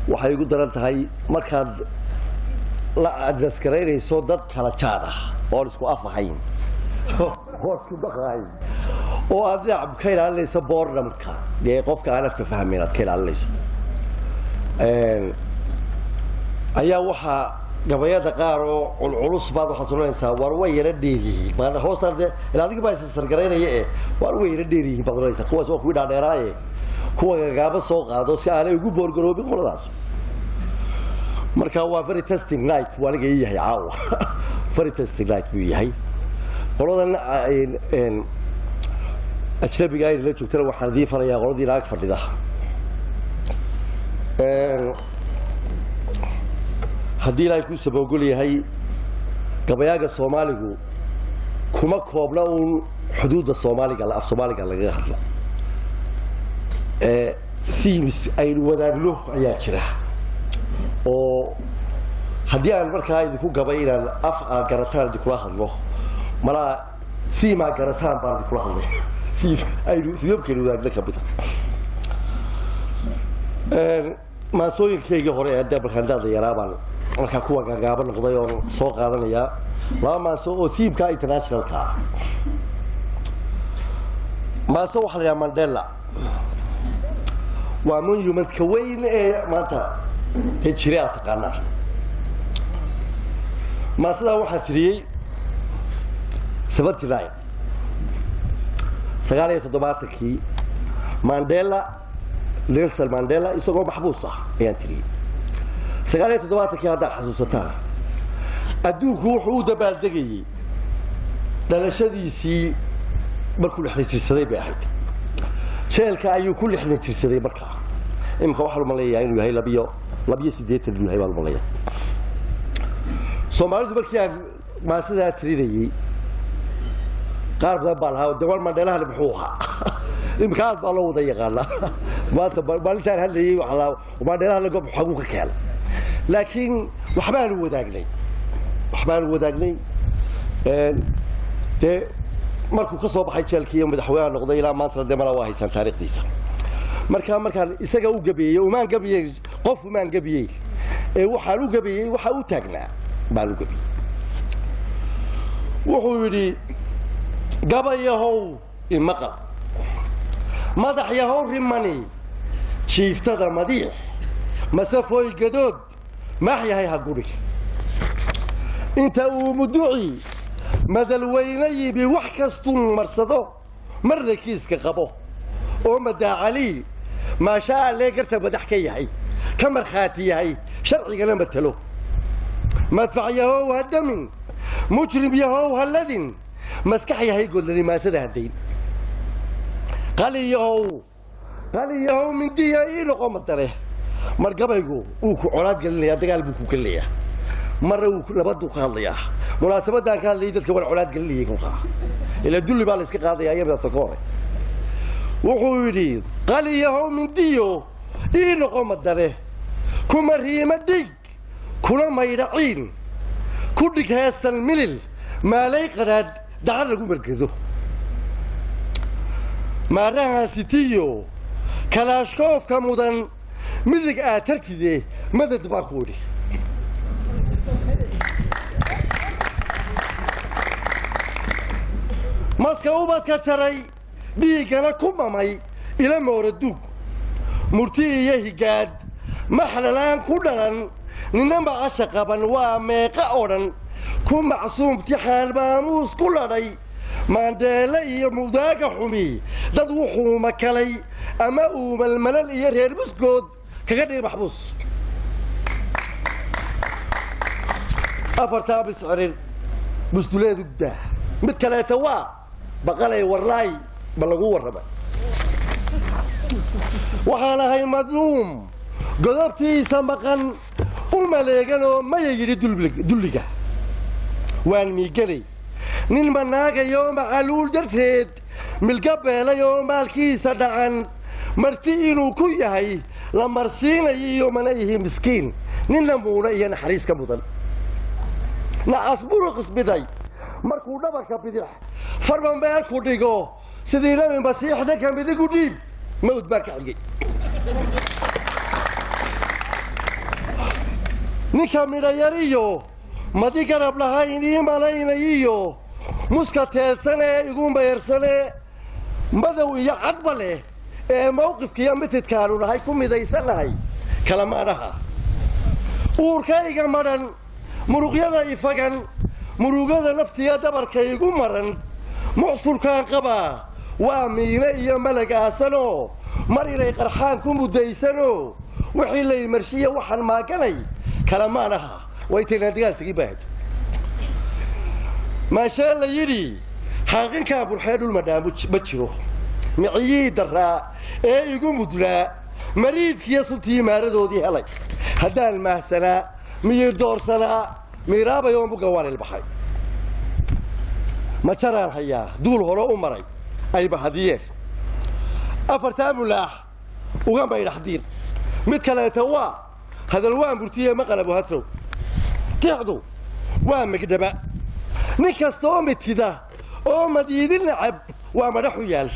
Waxay igu daran tahay markaad la address garaynayso dad kala jaad ah oon isku af ahayn, oon isku dhaqahayn, oo aad dhinac ka ilaalinayso boredomka, dee qofka aan afka fahmayn aad ka ilaalinayso, ayaa waxaa gabayada qaar oo culculus baad waxaad odhanaysaa, "Waar way yara dheer yihiin." Maana hoostaan dee ilaa adiga baa isasargaraynaya ee "Waar way yara dheer yihiin" baad odhanaysaa. Kuwaas waa kuwii dhaadheeraaye, kuwa gagaaba soo qaado si aanay ugu bored-garoobin qoladaas. Marka waa very testing night buu aniga ii yahay caawa, very testing night buu yahay. Qoladan ajnabiga ayna la joogtana waxaan idiin farayaa qoladii naag fadhida. Haddii Ilaahay kuu saboogol yahay, gabayaaga Soomaaligu kuma koobna uun xuduudda Soomaaliga, af Soomaaliga lagaga hadla. Themes aynu wadaagno ayaa jira, oo haddii aan markaa idinku gabay inaan af aa garataan idinkula hadlo, malaa theme aa garataan baan idinkula hadlay, theme aynu themekaynu wadaagno ka mida. Maansooyinkaygii hore ee de markaan daada yaraa baan markaa kuwa gaagaaba noqday oon soo qaadanayaa laba maanso oo themeka internationalka ah. Maanso waxaa la yidhaha Mandela, waa monumentka weyn ee maanta ee jire aad taqaanaa. Maansadaa waxaa tiriyey 79, 79-kii, Mandela, Nelson Mandela isagoo maxbuus ah ayaan tiriyey 79-kii. Haddaad xasuusataan, adduunku wuxuu u dabaaldegayey dhalashadiisii markuu 60 jirsaday bay ahayd. Jeelka ayuu ku 60 jirsaday markaa. Iminka waxaa umaleeyaa inuu yahay 82 inuu yahay baan umaleeyaa. Soomaalidu markii aan maansidaa tirinayey qaar badan baa lahaa, "Dawal Mandhelahani muxuu ahaa?" Iminka aad baa loo wada yaqaanaa. Maanta maalintaan hadlayey waxaa lahaa, "Mandhelahani gob xaguu ka keenay?" Laakiin waxbaanu wadaagnay, waxbaanu wadaagnay. Dee markuu ka soo baxay jeelkii iyo madaxweynaha noqday ilaa maantana dee malaa waa haysaan taariikhdiisa. Marka markaan isaga u gabeeyey, umaan gabiyey qof, umaan gabiyey ee waxaan u gabiyey waxa u taagnaa baan u gabiyey. Wuxuu yidhi: "Gabayahow imaqal, madax yahow rimani, jiiftada madiix, masafooy gadood, maax yahay ha guri. Inta uu muduci madalweyne yimi, wax kastuu marsado marna kiiska qabo, oo madaacalii maasha allee garta madax ka yahay, ka markhaati yahay, sharcigana matalo. Madfac yahow ha damin, mujrim yahow ha ladin, maskax yahay godlani maasada hadayn. Qaliyahow, qaliyahow, mindiya ii noqo madare." Mar gabaygu wuu ku colaad gelinayaa, dagaal buu ku gelinayaa, marna wuu nabaduu ka hadlayaa. Munaasabadaan ka hadlayay dadka waan colaad gelinayay kolkaa, ilaa dulli baa la iska qaadayaa iyo midabta ka hore. Wuxuu yidhi: "Qaliyahow mindiyo ii noqo madare, kuma riima dhig, kuna maydha ciin, ku dhig heestan milil, maalay qadhaadh dacar lagu margado. Maarahan sitiyo kalaashkoofka mudan, midig aad tartide, madad baan ku idhi." "Maska ubadka jaray, dhiiggana ku mamay, ila moora duug, murti iyo higaad maxlalaan ku dhalan, nina macasha qaban waa meeqa odhan, ku macsuum tixaan maamuus ku ladhay. Maandheele iyo mudaaga xumi dad wuxuu makalay, ama uu malmalal iyo reer muskood kaga dhigay maxbuus. Afartaa biscirin busduleedu daa, mid kaleeta waa baqalay warlaay ma lagu warramay. Waxaan ahay madluum godobtiisa maqan, u maleeganoo maya yidhi dulliga waan miiganay, nin manaagayoo macaluul darteed milga beelay oo maalkiisa dhacan, marti inuu ku yahay la marsiinayo iyo mana ihi miskiin, ninna muuna iyo naxariis ka mudan. Nacas buruq isbiday markuu dhabarka bidix farba meel ku dhigo, sidii Nabi Masiix dhanka midigu dhiib, mawd baa ka xigay." Ninka midhayariyo madi garab lahayn ii malaynayiyo muska teedsanee igu meersanee madow iyo cadba leh ee mawqifkiiyo mitidkaanu nahay ku midaysannahay kalamaadhaha. Uurkayga madhan, muruqyada ifagan, murugada naftiya dabarka igu maran, mucsurkaan qabaa waa miine iyo malag aasanoo mar inay qarxaan ku muddaysanoo wixii lay marshiya waxaan maaganay kalamaanaha. Waa intaynaan dagaal tegin baahad. Maashee la yidhi xaaqinkaa burxee dhul madhaamu ma jiro, miciyii darraa ee igu mudnaa mariidkiiyo suntii maaradoodii helay. Haddaan maahsanaa, miyir doorsanaa, miiraabayoo muga waan ilbaxay. Ma jaraan hayaa duul hore u maray ayba hadiyeen afartaa mulaax uga maydhaxdiir. Mid kaleeta waa hadal waan burtiye maqalabu hatrow tixdu waa megdhaba. Nin kastoo mitida oo madiidin nacab waa madhaxu yaal,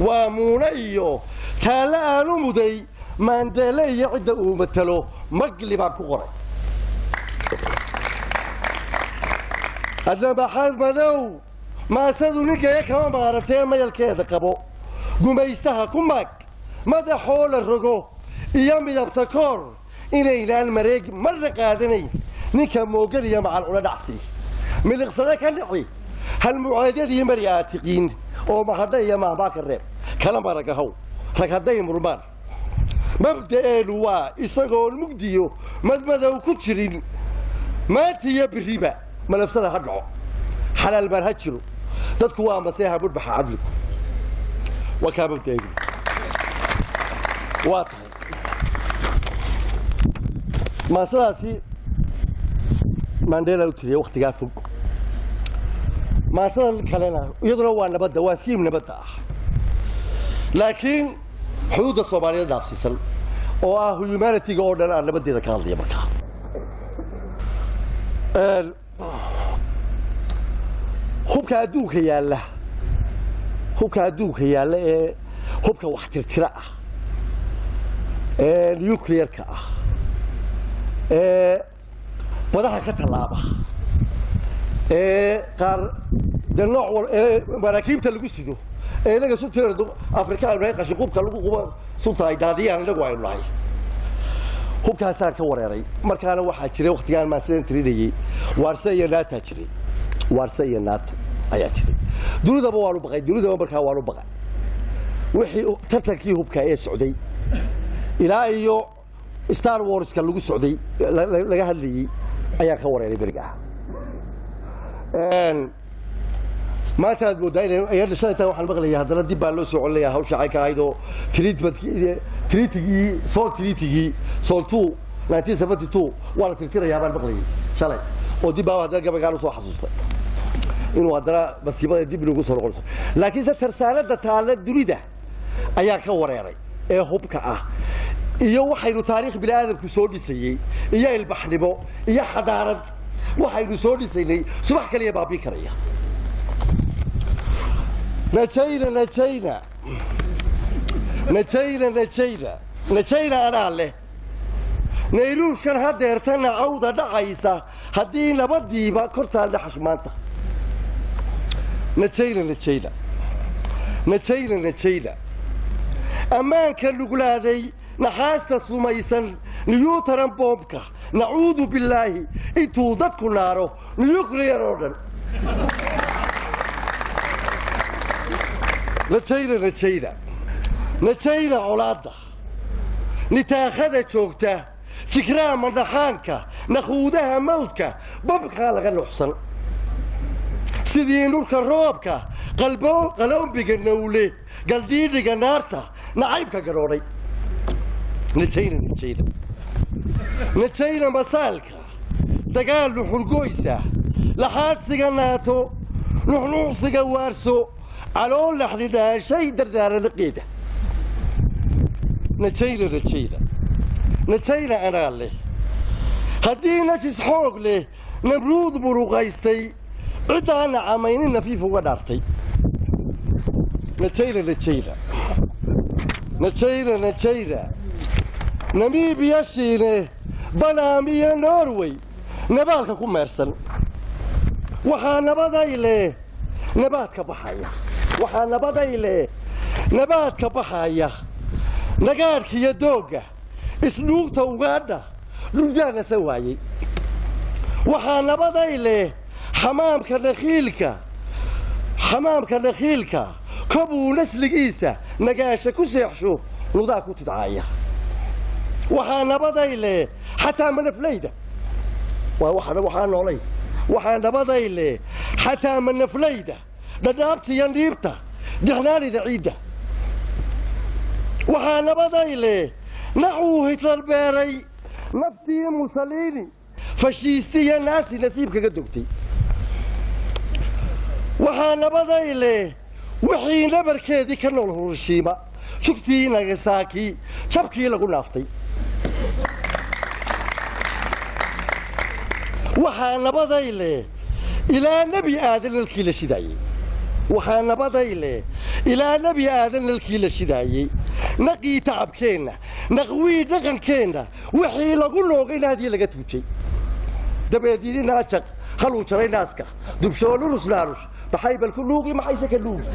waa muune iyo taalle aanu muday Maandeele iyo cidda uu matalo magli baan ku qoray. Haddaba madow maasadu ninkaya kama maaratee mayalkeeda qabo, gumaystaha ku maag madaxoo la rogo iyo midabta koor inaynaan mareeg marna qaadanayn. Ninka moogan iyo macal ula dhacsi miliqsade ka dhici halmuceedyadii mari aad tiqiin oo mahadha iyo mahmaa ka reeb kala maragahow. Rag hadday murmaan mabda'eenu waa isagoon mugdiyo madmadow ku jirin maantiyo biriba malafsada ha dhaco, xalaal baan ha jiro, dadku waa maseeha budhbaxa cadligu waa kaa mabda'eenu waa tahay. Maasadaasi Mandela u tiriyay wakhtigaa fog. Maasadan kalena iyaduna waa nabadda, waa siim nabadda ah, laakiin xuduudda Soomaaliyeed dhaafsiisan oo ah humanity-ga oo dhan aan nabaddeeda ka hadlaya. Markaa hubka adduunka yaalla, hubka adduunka yaalla ee hubka wax tirtira ah ee nuclear-ka ah ee wadaha ka tallaaba ee qaar dee nooc wal ee maraakiibta lagu sido ee inaga sunteeda Afrika aynu nahay qashin qubka lagu qubo sunta ay daadiyaan inagu aynu nahay, hubkaasaan ka wareeray. Markaana waxaa jiray waktigaan maasidan tirinayay Waarse iyo Naataa jiray, Waarse iyo Naato ayaa jiray. Dunidaba waanu baqay, dunidaba markaa waanu baqay wixii tartankii hubka ee socday ilaa iyo Star Warska lagu socday laga hadlayey ayaan ka wareeray beriga ah. Maanta aad mooddaa inay shalaytan waxaan maqlayay haddana dib baa loo soo celinayaa hawsha caynka ahayd oo treatmentkii treatigii SALT, treatigii SALT 2 1972 waa la tirtirayaa baan maqlayay shalay, oo dib baa haddana gabaygaan usoo xasuustay inuu haddana masiibada dib inugu soo noqonayso. Laakiinse tarsaanada taalla dunida ayaa ka wareeray ee hubka ah iyo waxaynu taariikh bini aadamku soo dhisayey iyo ilbaxnimo iyo xadaarad waxaynu soo dhisaynay subax kaliya baabii karaya. Najayna najayna najayna najayna najayna anaa leh nayruushkan hadeerta nacawda dhacaysa haddii nabadiiba kortaa dhaxash maanta. Najayna najayna najayna najayna ammaanka nuglaaday naxaasta sumaysan niyuutaran bombka nacuudu billaahi intuu dadku naaro nuclear oo dhan. Najayna najayna najayna colaadda nitaakhada joogta jigraama dhaxaanka nakhuudaha mawdka babkaa laga nuuxsan sidii nurka roobka qaloombiga nawle galdhiidhiga naarta nacaybka gadhoodhay. Najayna najayna najayna masaalka dagaal nuxurgoysa laxaadsiga naato nuxnuuxsiga waarso calool laxdhidhaashay dardaaraniqeeda. Najayna najayna najayna anaa leh haddii najis xoog leh namruud muruqaystay ciddaana camaynin nafiif uga dhaartay. Najayna najayna najayna najayna Namiibiya shiine Banaam iyo Norway nabaalka ku meersan. Waxaa nabaday leh nabaadka baxaya, waxaa nabaday leh nabaadka baxaya, nagaadhka iyo doogga, isdhuugta ugaadha dhuldaanasa waayey. Waxaa nabaday leh xamaamka nakhiilka, xamaamka nakhiilka kobuu nasligiisa nagaasha ku seexsho, nudaa ku tidcaaya. Waxaa nabaday leh xataa manaflayda, waa waxaa noolay. Waxaa nabaday leh xataa manaflayda, dhadhaabta iyo dhiibta, dixnaanida ciidda. Waxaa nabaday leh nacuu Hitler beeray, naftii Musaliini, fashiisti iyo naasi nasiib kaga dogtay. Waxaa nabaday leh wixii nabarkeedii ka nool Hurushiima, jugtii Nagasaaki, jabkii lagu naaftay. Waxaa nabaday leh ilaa Nebi Aadan nalkii la shidaayey. Waxaa nabaday leh ilaa Nebi Aadan nalkii la shidaayey, naqii tacabkeenna, naqwii dhaqankeenna, wixii lagu noogay naadii laga tuujay. Dabeed yidhi naajaq haluu jaray naaska dubshoolurus naarush, maxay bal ku dhuugi, maxayse ka dhuugi?